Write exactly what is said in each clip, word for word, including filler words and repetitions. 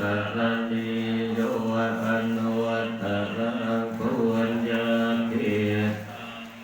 karaṇīyo anuttaraṃ puññakkhettaṃ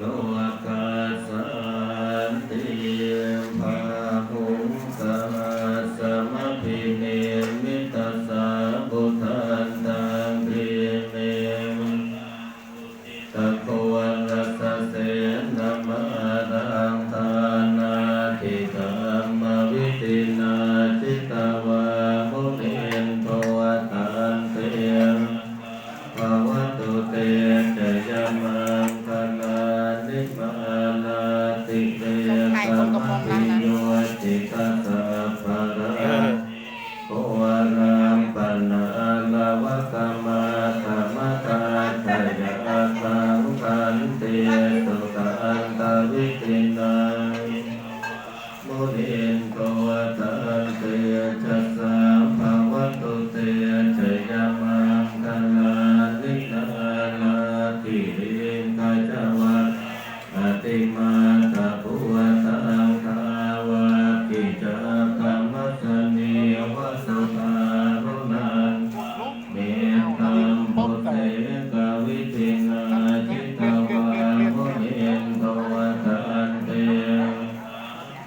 lokassāti. Bāhuṃ sahassamabhinimmitasāvudhantaṃ grīmekhalaṃ uditaghorasasenamāraṃ dānādidhammavidhinā jitavā munindo taṃ tejasā bhavatu te jayamaṅgalāni. สงสัยคนตกมนต์แล้วนะ Mārātirekamabhiyujjhitasabbarattiṃ ghorampanāḷavakamakkhamathaddhayakkhaṃ khantīsudantavidhinā munindo taṃ tejasā bhavatu te jayamaṅgalāni. Nāḷāgiriṃ gajavaraṃ atimattabhūtaṃ dāvaggicakkamasanīva sudāruṇantaṃ mettambusekavidhinā jitavā munindo taṃ tejasā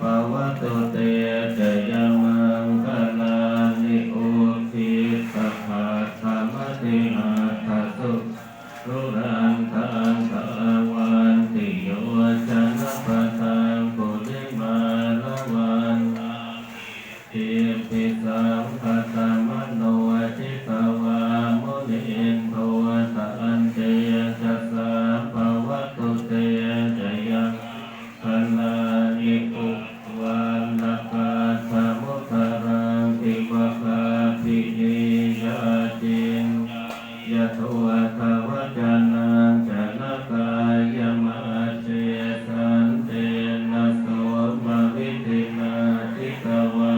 bhavatu te jayamaṅgalāni. Ukkhittakhaggamatihatthasudāruṇantaṃ dhāvantiyojanapathaṅgulimālavantaṃ iddhībhisaṅkhatamano jitavā munindo taṃ tejasā bhavatu te jayamaṅ galāni. Uddhavānakaṭṭhamudaraṃ iva gabbhinīyā ciñcāya duṭṭhavacanaṃ janakāyamajjhe santena somavidhinā jitavā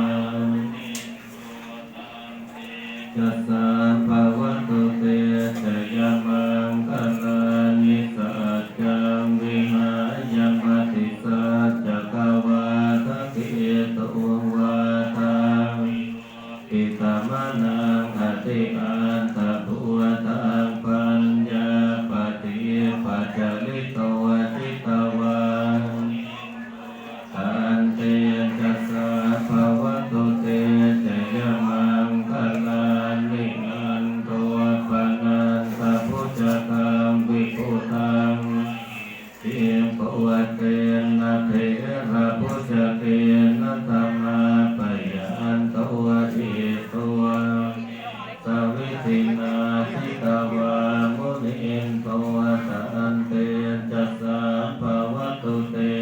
tejasā bhavatu te jayamaṅgalāni. Saccaṃ vihāya matisaccakavādaketuṃvādaṃ vitamanaṃ atiandhabhūtaṃ paññāpadīpajalito jitavā taṃ tejasā bhavatu te jayamaṅgalāni. Nandopanandabhujagaṃ vibudhaṃ mahiddhiṃ puttena therabhujagena damāpayanto iddhūpadesavidhinā jitavā munindo taṃ tejasā bhavatu te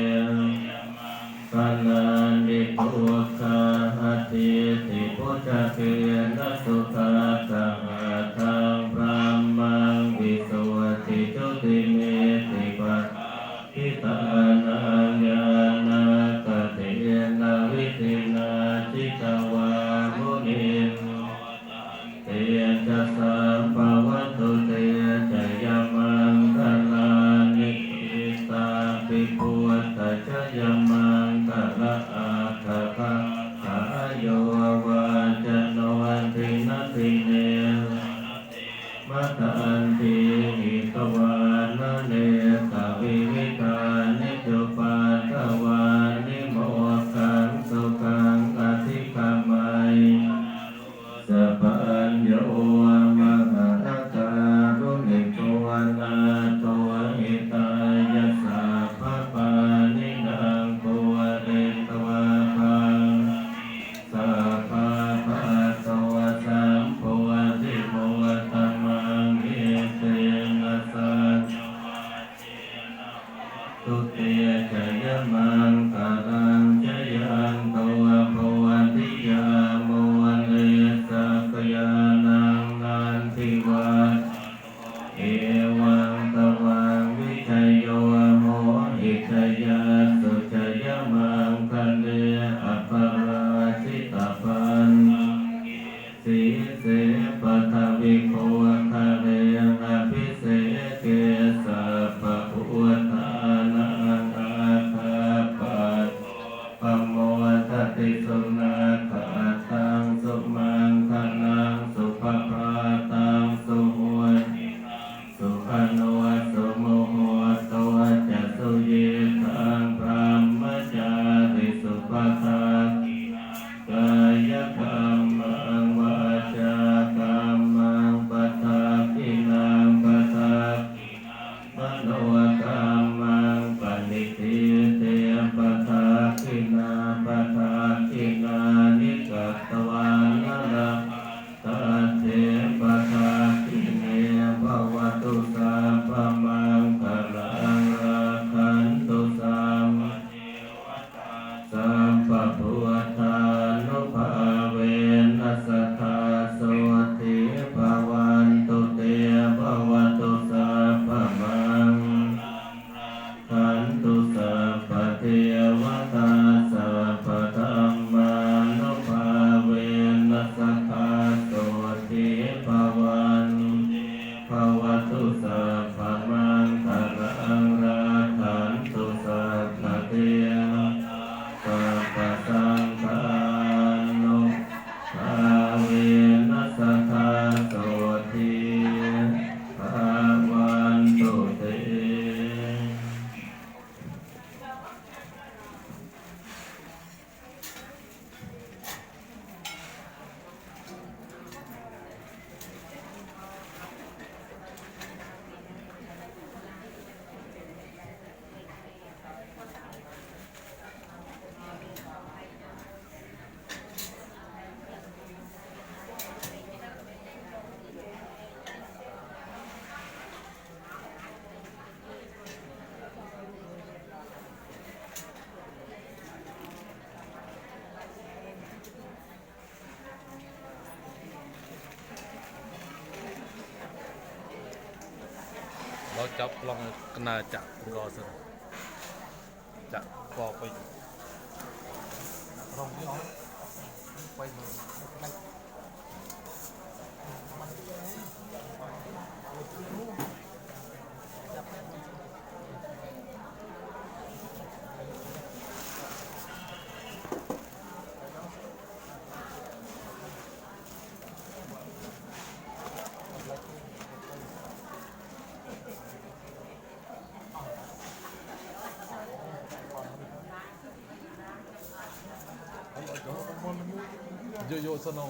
galāni. Duggāhadiṭṭhibhujagena sudaṭṭhahatthaṃ brahmaṃ visuddhijutimiddhibakābhidhānaṃ ñāṇāgadena vidhinā jitavā munindo tejasā bhavatu te jayamaṅgalāni. Etāpi buddhajayamaṅgalaaṭṭhagāthā yo vācano dinadine sarate matandī hitvānanekavividhāni cupaddavāni mokkhaṃ sukhaṃ adhigameyya sapañño. Mahākāruṇiko nātho hitāya sabbapāṇinaṃ pūretvā pāramī sabbā patto sambodhimuttamaṃ. Etena saccavajjena hotu te jayamaṅgalaṃ. Jayanto bodhiyā mūle sakyānaṃ nandivaḍḍhano evaṃ tvaṃ vijayo hohi jayassu jayamaṅgale aparājitapallaṅke sīse paṭhavipokkhare abhiseke sabbabuddhānaṃ aggappatto pamodati. Sunakkhattaṃ sumaṅgalaṃ su ចប់ប្លង់កណាចាក់កសិនចាក់កពេញរងវាអត់ពេញ Yo, yo, sono.